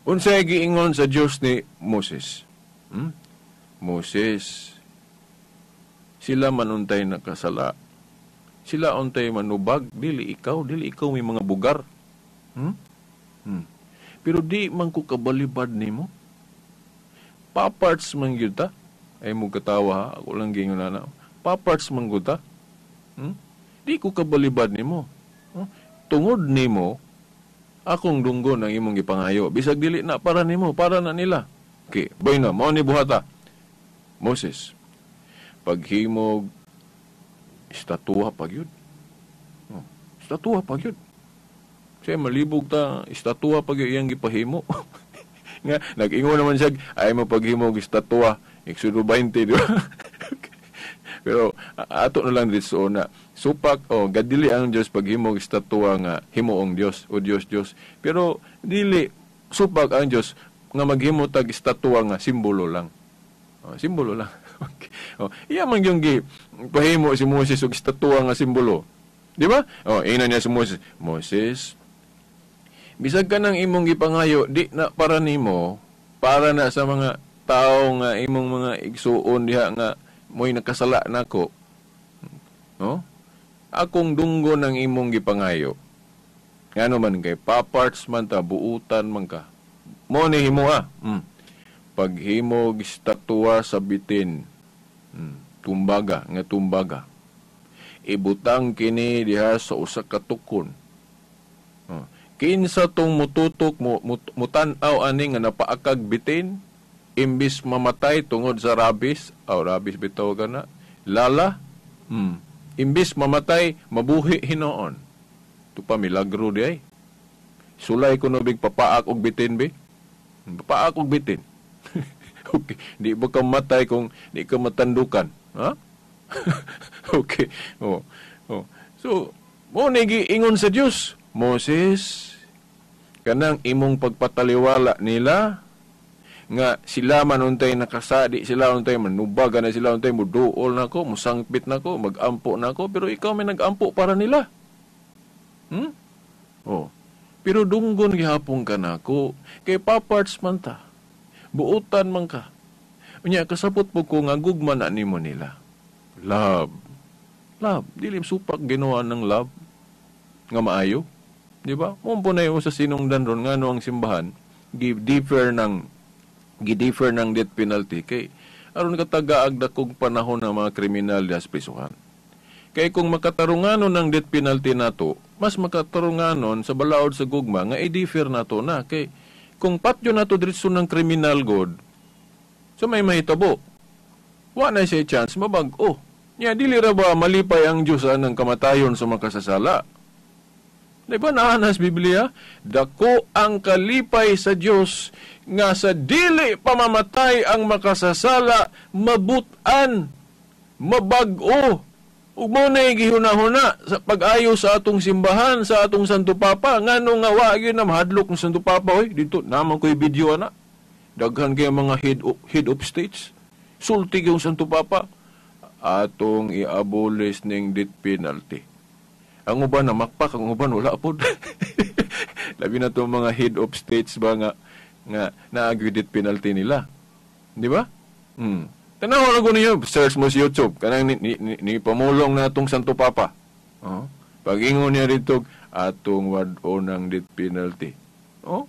E: unsay giingon sa Dios ni Moses? Moses, sila man untay nakasala. Sila untay manubag, dili ikaw may mga bugar. Pero di man ko kabalibad nimo. Paparts man gyud ta. Ay mo katawa ha, ako lang giingon na. Paparts man gyud ta. Di ko kabalibad nimo. Tungod nimo akong dunggon ang imong gipangayo. Bisag dili na para nimo, para na nila. Okay, bay na mao ni buhata. Moses, paghimog estatua pa gyud. Oh, estatua pa gyud. Siya malibog ta, estatua pa gyud iyang gipahimo. Nga nag-ingon naman siya, ay mo paghimog estatua, Exodo 20, di ba? Pero ato na lang dito na supak o oh, gadili ang Dios paghimog estatua nga himuong Dios o Dios Dios. Pero dili supak ang Dios nga maghimo tag estatua nga simbolo lang. Oh, simbolo lang. Okay. Oh, iya man yung gi pahimo si Moses og estatua nga simbolo. Di ba? Oh, ina niya si Moses. Moses, bisag ka ng imong gipangayo, di na para nimo, para na sa mga tao nga imong mga igsuon diha nga mo'y nakasala nako. No? Akong dunggo ng imong gipangayo. Ngano man kay paparts man ta, buutan man ka. Mo ni himo ha. Paghimog estatua sa bitin. Tumbaga, nga tumbaga. Ibutang kini diha sa usa ka tukon. Kinsa tong mututok mutan-aw ani nga napaakag bitin, imbis mamatay tungod sa rabis, aw rabis bitaw kana, lala, imbis mamatay mabuhi hinoon. Tupa milagro di ay. Sulay kuno big papaak og bitin bi. Papaak og bitin. Okay, di ba ka matay kung di ka matandukan, ha? Okay. Oh. Oh. So, mo ni giingon sa Dios, Moses, kanang imong pagpataliwala nila nga sila man untay nakasadi, sila untay manubaga na, sila untay muduol nako, musangpit nako, magampo nako, pero ikaw may nagampo para nila. Oh. Pero dunggon gihapon ka nako, kay paparts man ta. Buutan man ka. Unya kasapot po ko nga gugma na nimo nila. Love. Love. Dili supak ginawa ng love nga maayo. Di ba? Mo po na yung sa sinungdan ron ngano ang simbahan gi-differ ng death penalty kay aron katagaag dakog panahon ng mga kriminal diha sa prisuhan. Kay kung makatarunganon ng death penalty nato, mas makatarunganon sa balaod sa gugma nga i-differ nato na kay kung patyo nato diretso ng kriminal god sa may mahitabo, wa na siya chance mabag-o. Nya dili ra ba malipay ang Dios anang kamatayon sa makasasala? Di ba naanas Biblia? Dako ang kalipay sa Dios nga sa dili pamamatay ang makasasala, mabutan, mabag-o. Ug mo na gihunahuna sa pag-ayo sa atong simbahan, sa atong Santo Papa. Ngano nga wa gyud na mahadlok ng Santo Papa oy, dito naman ko'y video ana. Daghan kay mga head of states. Sulti yung Santo Papa. Atong i-abolish ning death penalty. Ang uban na makpak, ang uban wala pod. Labi na itong mga head of states ba nga na-agree death penalty nila. Di ba? Tanaw na ko ninyo, search mo sa YouTube. Kanang ni pamulong na itong Santo Papa. Oh. Pag-ingon niya dito, atong wad-o ng death penalty. Oh.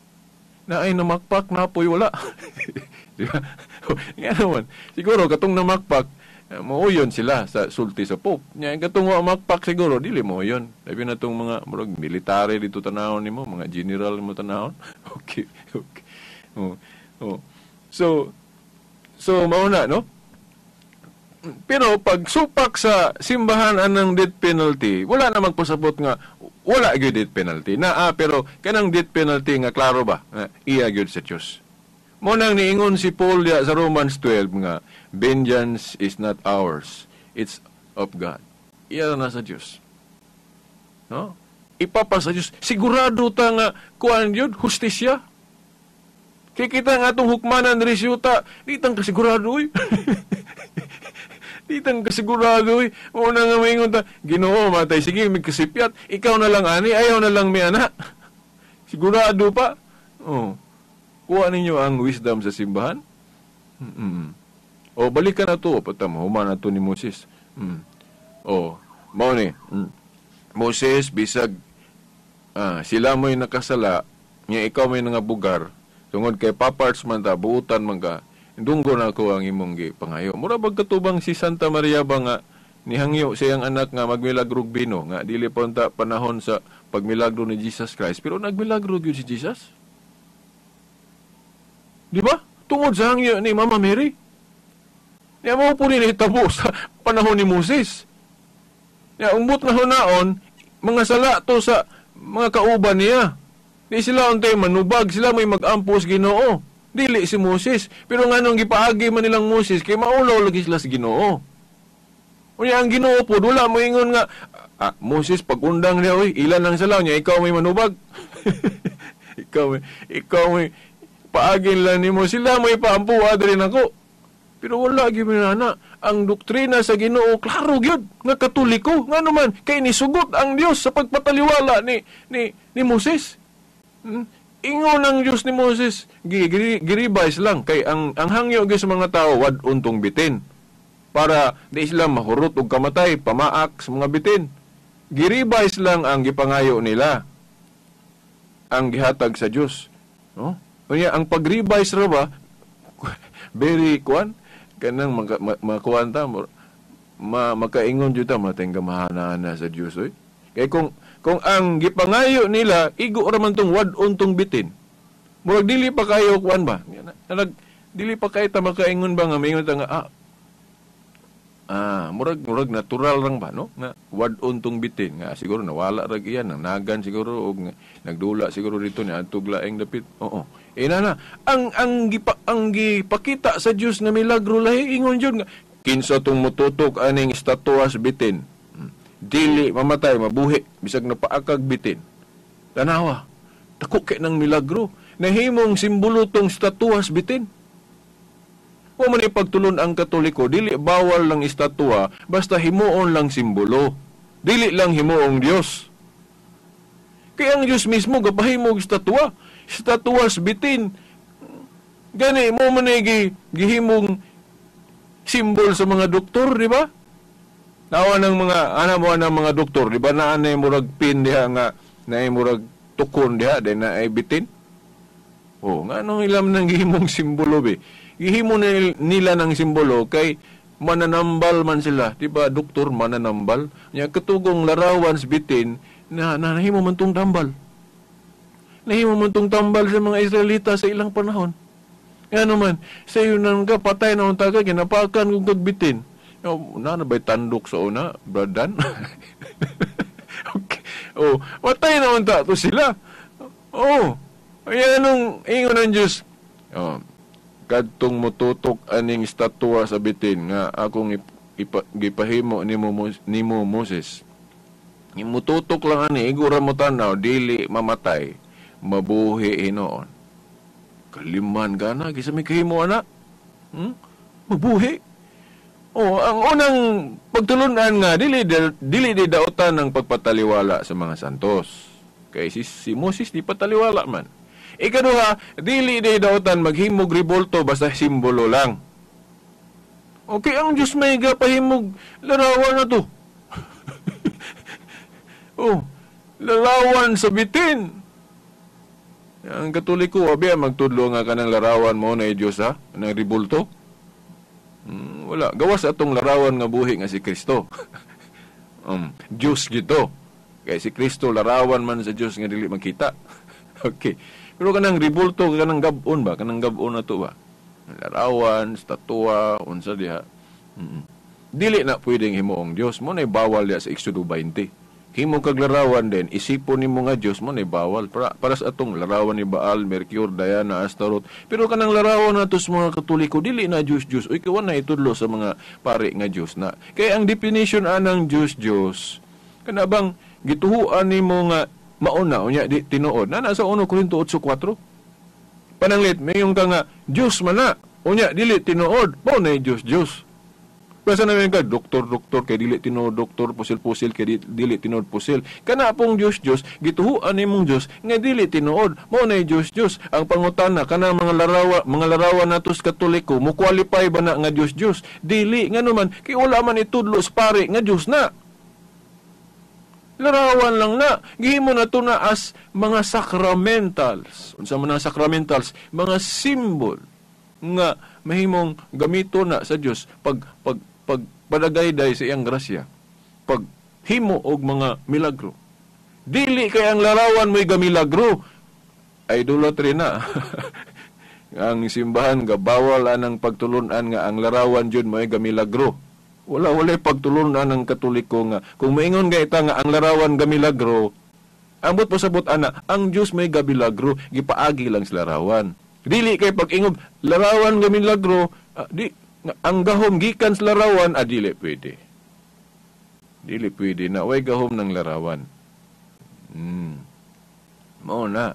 E: Na ay namakpak na po'y wala. Di ba? Nga naman. Siguro, katong namakpak, mauyon sila sa sulti sa Pope. Nya katong wa makpak siguro dili mauyon. Labi na tong mga murag military dito tanawon nimo, mga general mo tanawon. Okay, okay. Oh, oh. So mao na, no? Pero pag supak sa simbahan anang death penalty, wala na magpasabot nga wala gyud death penalty. Na pero kanang death penalty nga klaro ba? Iya gyud sa Dios. Mo nang niingon si Paul diya sa Romans 12 nga vengeance is not ours, it's of God. Iya na sa Dios. No? Ipapa sa Dios. Sigurado ta nga kuan gyud hustisya. Kay kita nga atong hukmanan diri sa yuta, di tang kasigurado oy. Di tang kasigurado eh. Una nga maingon ta, Ginoo, matay, sige, may kasipyat. Ikaw na lang ani, ayaw na lang mi ana. Sigurado pa. Oh. Kuha ninyo ang wisdom sa simbahan. O, balikan na to. Patam, human na to ni Moses. O, mao ni. Moses, bisag, sila mo'y nakasala, nga ikaw may nangabugar, tungod kay paparts man ta, buutan man ka, dunggo na ako ang imong gipangayo. Mura bag katubang si Santa Maria ba nga nihangyo sa iyang anak nga magmilagrog bino, nga dili pa unta panahon sa pagmilagro ni Jesus Christ, pero nagmilagro gyud si Jesus. Di ba? Tungod sa hangyo ni Mama Mary. Niya mo po ni nahitabo sa panahon ni Moses. Niya umbot na hunaon, mga sala to sa mga kauban niya. Di sila untay manubag, sila may mag-ampos Ginoo. Dili si Moses. Pero nganong gipaagi man nilang Moses, kay maulaw lagi sila sa Ginoo. Unya ang Ginoo po, wala mo ingon nga, Moses, pag-undang niya, oy, ilan ang sala niya, ikaw may manubag. Ikaw may paagin lang nimo sila may paampo adri nako. Pero wala gyud na ang doktrina sa Ginoo klaro gyud nga Katoliko ngano man kay nisugot ang Dios sa pagpataliwala ni Moses. Ingon ang Dios ni Moses, giribais lang kay ang hangyo gyud sa mga tawo wad-on tong bitin para di sila mahurot og kamatay pamaak sa mga bitin. Giribais lang ang gipangayo nila, ang gihatag sa Dios, no? Unya ang pag-revise ra ba very kuan kanang makuan ta makaingon jud ta mateng gamahana sa Dios oy. Kay kung ang gipangayo nila igo ra man tong wad-on tong bitin. Murag dili pa kayo kuan ba? Nag dili pa kay ta makaingon ba nga maingon ta nga murag natural lang ba no nga wad-on tong bitin nga siguro nawala ra iyan nang nagan siguro og nagdula siguro dito ni adtog laing dapit. Oo. Ina na ang gipakita sa Dios nga milagro lahi ingon jud nga kinsa tong motutok aning estatuas bitin dili mamatay mabuhi bisag napaakag bitin. Tanawa dako kay nang milagro nahimong simbolo tong estatuas bitin. Wa man ipagtulon ang Katoliko, dili bawal lang estatwa, basta himuon lang simbolo. Dili lang himuong Dios. Kaya ang Dios mismo gapahimo og estatwa, estatuas bitin. Gani mo man gihimong simbol sa mga doktor, di ba? Nawa ng mga ana mo ng mga doktor, di ba naa nay murag pin diha nga naay murag tukon diha then naay bitin. Oh, nganong ilam nang gihimong simbolo be? Gihimo nila ng simbolo kay mananambal man sila, di ba doktor mananambal? Nya katugong larawan sa bitin na nahimo man tong tambal. Nahimo man tong tambal sa mga Israelita sa ilang panahon. Ngano man, sa iyo nang ka patay na unta ka ginapakan kog kagbitin. Na na bay tandok sa una, bradan? Okay. Oh, patay na unta to sila. Oh, ayan anong ingon ng Diyos. Oh, kadtong motutok aning estatwa sa bitin nga akong gipahimo nimo Moses. Mututok lang ani igura mo tanaw dili mamatay mabuhi hinuon. Kaliman gana kaysa may kahimo ana. Mabuhi. Oh, ang unang pagtulunan nga dili di daotan ng pagpataliwala sa mga santos. Kay si Moses di pataliwala man. Ikaduha, dili di daotan maghimog ribolto basta simbolo lang. Okay, ang Diyos may gapahimog larawan na to. Oh, larawan sa bitin. Ang Katoliko, abi magtudlo nga kanang larawan mo na Diyos ha, ng ribolto. Wala, gawas atong larawan nga buhi nga si Kristo. Diyos gito. Kay si Kristo larawan man sa Diyos nga dili makita. Okay. Pero kanang ribulto, kanang gabon ba? Kanang gabon na to ba? Larawan, statua, unsa diha. Dili na pwedeng himuong Dios. Mo na bawal diha sa Exodo 20. Himo kag larawan din, isipon nimo nga Dios mo na bawal. Para sa atong larawan ni Baal, Mercure, Diana, Astaroth. Pero kanang larawan nato sa mga Katoliko, dili na Dios Dios. Uy, kawan na itudlo sa mga pare nga Dios na. Kaya ang definition anang Dios Dios, kana bang gituhuan nimo nga mauna, unya, di, tinuod. Na, nasa 1 Korinto 8:4. Pananglit, mayong ka nga, Diyos man na. Unya, dili, tinuod. Mao na Diyos, Diyos. Basta namin ka, doktor, doktor, kay dili tinuod doktor, pusil, pusil, kay dili tinuod pusil. Kana pong Diyos, Diyos, gituhuan nimong Diyos, nga dili tinuod. Mao na Diyos, Diyos. Ang pangutana, kana mga larawan nato sa Katoliko, mo qualify ba na nga Diyos, Diyos? Dili, nga naman, kay wala man itudlo sa pare, nga Diyos na. Larawan lang na. Gihimo na to na as mga sacramentals. Unsa man ang sacramentals? Mga symbol nga mahimong gamito na sa Dios pag pag pagpadagayday sa iyang grasya, pag himo og mga milagro. Dili kay ang larawan mo'y gamilagro, idolatry na. Ang simbahan gabawal anang pagtulunan nga ang larawan jud mo'y gamilagro. Wala walay pagtulunan ang Katoliko nga kung moingon gayta nga ang larawan gamilagro, ambot pasabot ana, ang Dios may gamilagro, gipaagi lang sa larawan. Dili kay pag-ingog larawan gamilagro, di ang gahom gikan sa larawan, dili pwede. Dili pwede na way gahom ng larawan. Mao na.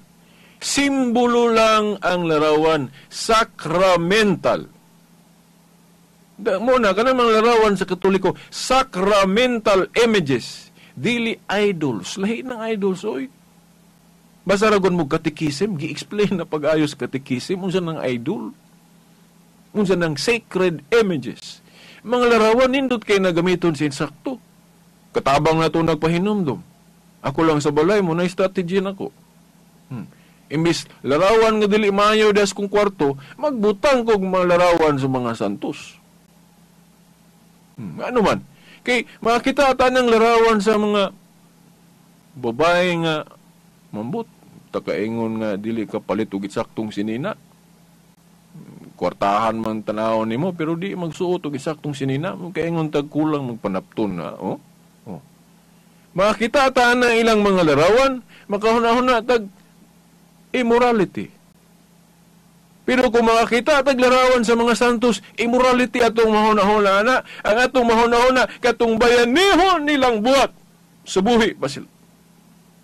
E: Simbolo lang ang larawan, sacramental. Mao na kanang mga larawan sa Katoliko, sacramental images, dili idols. Lahi ng idols oy. Basta ragon mo katekisim, gi-explain na pag-ayos katekisim unsa nang idol. Unsa nang sacred images. Mga larawan nindot kay nagamiton sa insakto. Katabang na to nagpahinumdum. Ako lang sa balay mo na strategy nako. Imbis larawan nga dili maayo das kong kwarto, magbutang kog mga larawan sa mga santos. Ano man? Kay makita ata ng larawan sa mga babae nga mambot, takaingon nga dili ka palit og saktong sinina. Kwartahan man tanaw nimo pero di magsuot og saktong sinina, kaingon tag kulang magpanapton na, oh. Oh. Makita ata na ilang mga larawan, makahuna-huna tag immorality. Pero kung makakita tag larawan sa mga santos, immorality atong mahuna-huna na. Ang atong mahuna-huna katong bayanihon nilang buhat sa buhi pa sila.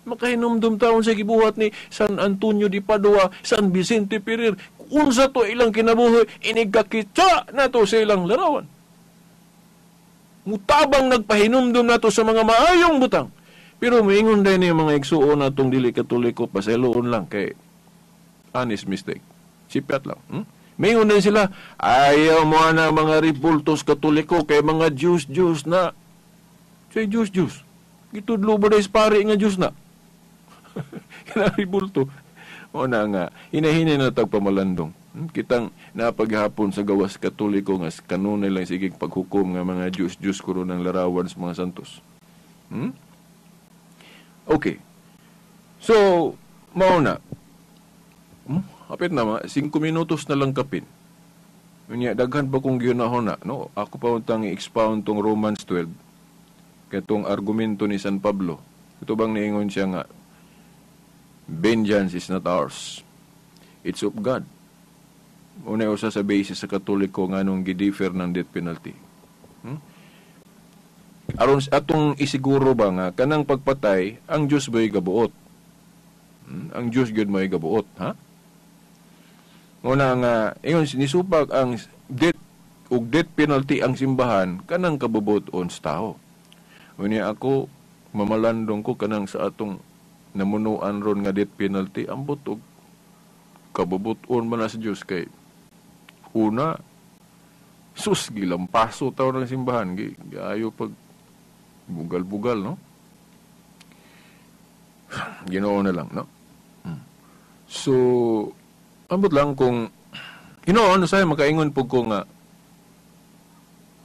E: Makahinumdum taon sa gibuhat ni San Antonio di Padua, San Vicente Ferrer. Unsa to ilang kinabuhi, inigkakita na to sa ilang larawan. Mutabang nagpahinumdum na to sa mga maayong butang. Pero moingon din yung mga igsuon natong dili Katoliko, paseloon lang kay honest mistake. Sipat lang. Mingon din sila, ayaw mo na mga ribultos Katoliko kay mga Diyos-Diyos na. Say Diyos-Diyos. Gitudlo ba dahil pare nga Diyos na? Kinaribulto. O na nga, hinahina na tagpamalandong. Kitang napaghapon sa gawas Katoliko nga kanunay lang sige paghukom nga mga Diyos-Diyos kuro ng larawan sa mga santos. Okay. So, mao na. Kapit na ma, 5 minutos na lang kapin. Unya, daghan pa kong gihunahuna, no? Ako pa untang i-expound tong Romans 12. Katong argumento ni San Pablo. Ito bang niingon siya nga, vengeance is not ours. It's of God. Una usa sa basis sa Katoliko nga nung gidefer ng death penalty. Aron atong isiguro ba nga kanang pagpatay ang Dios ba'y gabuot? Ang Dios gyud mo'y gabuot, ha? Una nga ingon nisupag ang death ug death penalty ang simbahan kanang kabubuton sa tao. Unya ako mamalandong ko kanang sa atong namunuan ron nga death penalty ambot og kabubuton man na sa Dios kay una sus gilampaso taw ng simbahan gi ayo pag bugal-bugal, no? Ginoo na lang, no? So ambot lang kung Ginoo say makaingon pug ko nga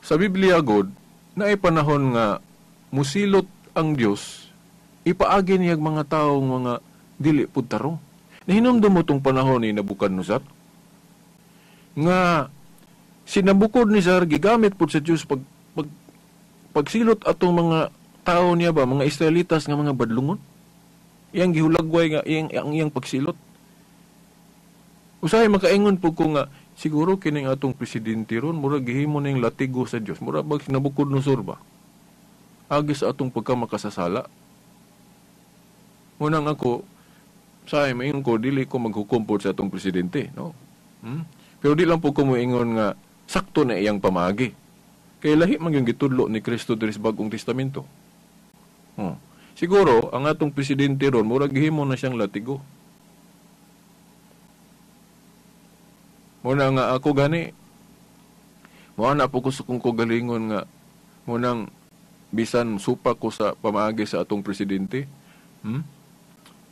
E: sa Biblia god naay panahon nga musilot ang Dios ipaagi niya ang mga taong mga dili pud tarong. Nahinumdum mo tong panahon ni Nebuchadnezzar nga si Nebuchadnezzar gigamit pud sa Dios pag pagsilot atong mga tao niya ba, mga Israelitas nga mga badlungon. Iyang gihulagway nga iyang iyang pagsilot. Usahay makaingon pud ko nga siguro kining atong presidente ron mura gihimo ning latigo sa Dios. Mura bag si Nabucodonosor ba? Agi sa atong pagkamakasasala. Munang ako say maingon ko dili ko maghukom pod sa atong presidente, no? Pero di lang po ko moingon nga sakto na iyang pamagi. Kay lahi man yung gitudlo ni Kristo diri sa Bagong Testamento. Oh. Siguro ang atong presidente ron murag gihimo na siyang latigo. Muna nga ako gani, muna na po ko sa kong kagalingon nga munang bisan supa ko sa pamaagi sa atong presidente.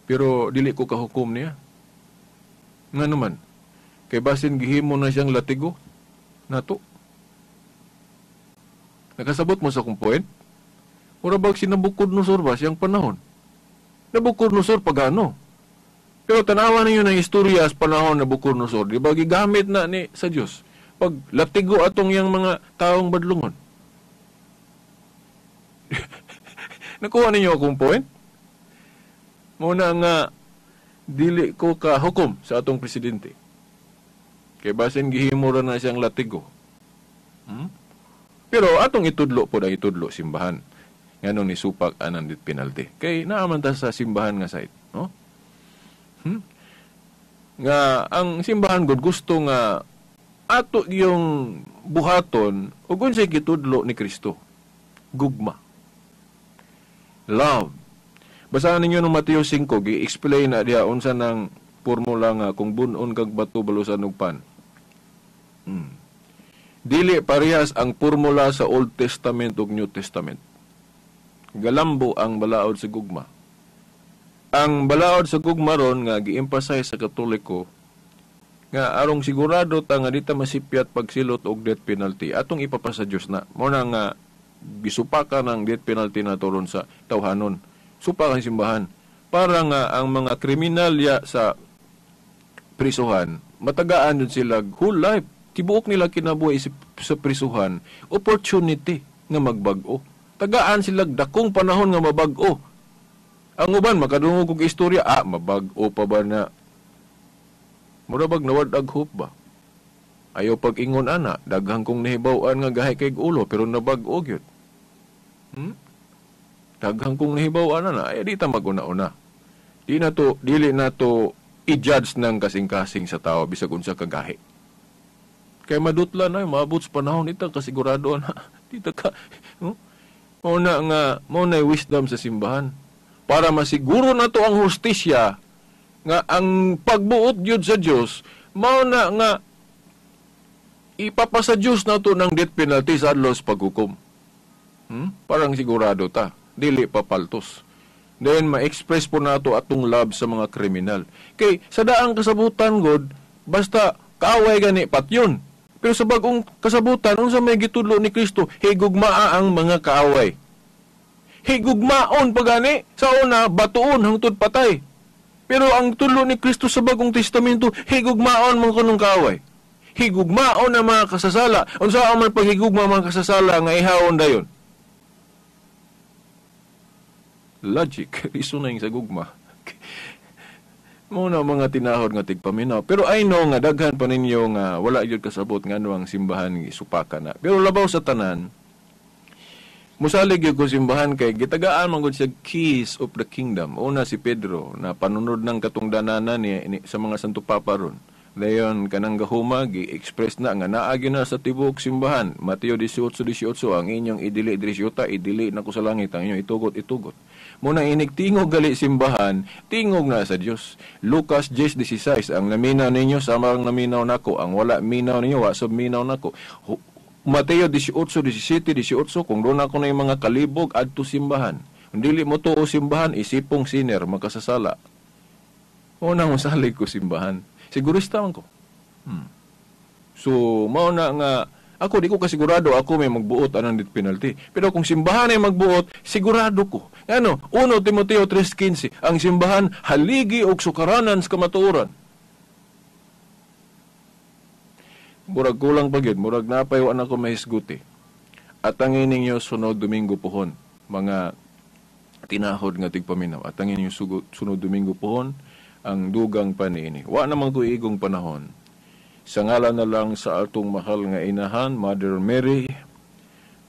E: Pero dili ko kahukom niya. Nga naman, kay basin gihimo na siyang latigo nato. Nakasabot mo sa akong point? Mura bag si Nabucodonosor ba siyang panahon? Nabucodonosor pagano. Pero tanawa ninyo ng istorya sa panahon na Nabucodonosor, di ba gigamit na ni sa Dios pag latigo atong yang mga taong badlungon. Nakuha ninyo akong point? Muna nga dili ko kahukom sa atong presidente. Kay basin gihimo ra na siyang latigo. Pero atong itudlo po ang itudlo simbahan. Nganong nisupak anang death penalty. Kay naaman ta sa simbahan nga site, no? Nga ang simbahan gud gusto nga ato yung buhaton ug unsay gitudlo ni Kristo. Gugma. Love. Basahan ninyo no Mateo 5, gi-explain na diha unsa nang formula nga kung bun-on kag bato balusan og pan. Dili parehas ang formula sa Old Testament ug New Testament. Galambo ang balaod sa gugma. Ang balaod sa gugma ron nga gi-emphasize sa Katoliko nga arong sigurado ta nga di ta masipyat pagsilot og death penalty atong ipapasa Dios na. Mo na nga gisupakan ang death penalty nato ron sa tawhanon. Supakan simbahan para nga ang mga kriminalya sa prisuhan matagaan jud sila whole life. Tibuok nila kinabuhi sa prisuhan, opportunity nga magbag-o. Tagaan sila dakong panahon nga mabag-o. Ang uban makadungog og istorya, mabag-o pa ba na? Mura bag nawad-ag hope ba? Ayaw pag-ingon ana, daghang kong nahibaw-an nga gahi kay ulo pero nabag-o gyud. Daghang kong nahibaw-an ana, ay di ta maguna-una. Di na to, dili na to i-judge ng kasing-kasing sa tao bisag unsa kagahi. Kay madutla na, maabot sa panahon ita kasigurado na. Dita ka, no? Mao nga, mao na wisdom sa simbahan. Para masiguro na to ang hustisya, nga ang pagbuot gyud sa Dios, mao na nga ipapasa Dios na to ng death penalty sa adlaw sa paghukom. Parang sigurado ta, dili papaltos. Then ma-express po nato atong love sa mga kriminal. Kay sa daang kasabutan god, basta kaaway gani patyon. Pero sa bagong kasabutan, unsa may gitudlo ni Kristo, higugmaa ang mga kaaway. Higugmaon pa gani, sa una batuon hangtod patay. Pero ang tudlo ni Kristo sa Bagong Testamento, higugmaon man kunong kaaway. Higugmaon ang mga kasasala. Unsa man paghigugma mga kasasala nga ihawon dayon? Logic, reasoning sa gugma. Muna mga tinahod nga tigpaminaw. Pero I know nga daghan pa ninyo nga wala gyud kasabot ngano ang simbahan gisupaka na. Pero labaw sa tanan, musalig gyud ko simbahan kay gitagaan man gud siya keys of the kingdom. Una si Pedro na panunod ng katungdananan ni sa mga Santo Papa ron. Dayon kanang gahuma gi-express na nga naa gyud na sa tibuok simbahan. Mateo 18:18, ang inyong idili diri sa yuta, idili nako sa langit, ang inyong itugot itugot. Muna inig tingog gali simbahan, tingog na sa Dios. Lucas 10:16, ang naminaw ninyo sama ang naminaw nako, ang wala minaw ninyo wa sub minaw nako. Mateo 18:17, 18, kung doon ako na yung mga kalibog adto simbahan. Kung dili mo tuo simbahan, isipong sinner, makasasala. Una mosalig ko simbahan. Sigurista man ko. So, mao na nga ako di ko kasigurado ako may magbuot anang death penalty. Pero kung simbahan ay magbuot, sigurado ko. Ano? 1 Timoteo 3:15, ang simbahan haligi og sukaranan sa kamatuoran. Murag kulang pa gyud, murag napay wa na ko mahisguti. At ang ninyo sunod Domingo pohon, mga tinahod nga tigpaminaw. At ang ninyo sunod Domingo pohon, ang dugang paniini. Wa naman ko igong panahon. Sa ngalan na lang sa atong mahal nga inahan, Mother Mary,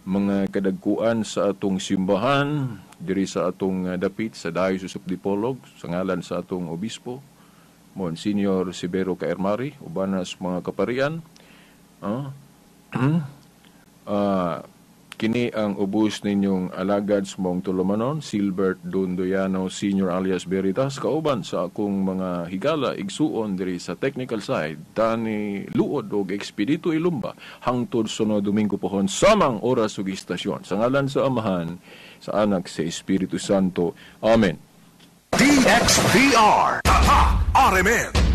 E: mga kadagkuan sa atong simbahan, diri sa atong dapit sa Diocese of Dipolog, sa ngalan sa atong obispo, Monsignor Severo Caermari, ubanas mga kaparian, Kini ang ubos ninyong alagad sa mong tulumanon, Silbert Dondoyano Senior alias Veritas, kauban sa akong mga higala igsuon diri sa technical side, Dani Luod og Expedito Ilumba, hangtod sunod Domingo pohon samang oras ug istasyon. Sa ngalan sa Amahan, sa Anak, sa Espiritu Santo. Amen.
D: DXDR. Tatak RMN.